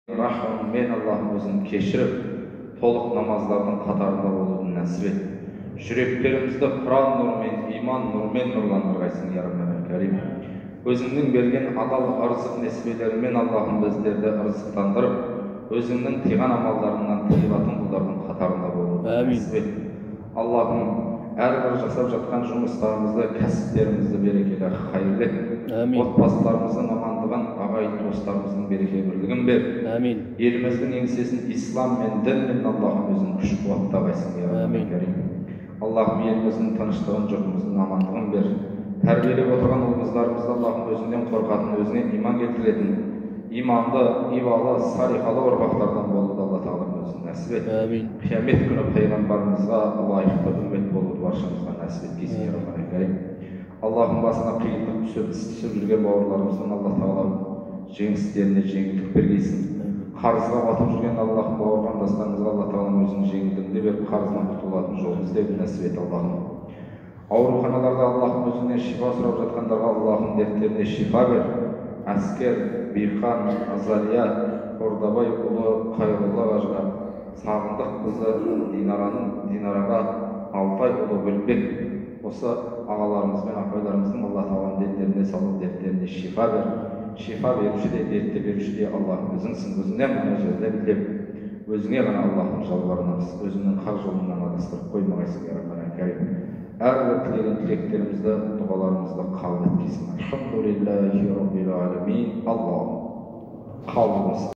Рахыммен Аллахым өзің кешіріп, толық намаздардың қатарында болуды нәсіп ет. Жүректерімізді Құран нұрымен, иман нұрымен нұрландырғайсың, я Раббал Карим. Өзіңнің берген адал ырзық несібелерімен Аллахым біздерді ырзықтандырып, өзіңнің тыйған амалдарыңнан тыйылатын құлдардың қатарында болуды нәсіп ет. Аллахым, әрбір жасап жатқан жұмыстарымызды, кәсіптерімізді берекелі, қайырлы ет. Отбасыларымыздың амандығын, ағайын туыстарымыздың береке бірлігін бер. Әмин. Еліміздің еңсесін ислам мен дінмен Аллахым өзің күш қуаттағайсың, я Раббал Карим. Аллахым, еліміздің тыныштығын, жұртымыздың амандығын бер. Тәрбиелеп отырған ұл қыздарымызды Аллахым өзіңнен қорқатын, өзіңе иман келтіретін, иманды, ибалы, салиқалы ұрпақтардан болуды Алла Тағалам өзің нәсіп ет. Әмин. Қиямет күні пайғамбарымызға лайықты үммет болуды баршамызға нәсіп еткейсің, я Раббал Карим. Аллахым, басына қиындық түсіп, іс түсіп жүрген бауырларымыздың Алла Тағалам жеңістеріне жеңілдік бергейсің. Қарызға батып жүрген Аллахым бауыр қандастарымызға Алла Тағалам өзің жеңілдігіңді беріп, қарыздан құтылатын жолын іздеуді нәсіп ет, Аллахым. Ауруханаларда Аллахым өзіңнен шипа сұрап жатқандарға Аллахым дерттеріне шипа бер. Әскер, Бихан, Азалия, Ордабай ұлы Қайролла қажыға, Сағындық қызы Динараға, Алтай ұлы Гүлбек, осы ағаларымыз бен апайларымыздың Алла Тағаланың дендеріне салып, дерттеріне шипа бер. Шипа беруші де, дертті беруші де Аллахым өзіңсің. Өзіңнен ғана жәрдем тілеп, өзіңе ғана Аллахым жалбарынамыз. Өзіңнің хақ жолыңнан адастырып қоймағайсың, я Раббал Карим. Әрбір тілеген тілектерімізді, дұғаларымызды қабыл еткейсің. Альхамдулиллахи раббил аламин. Аллахым қабыл болсын.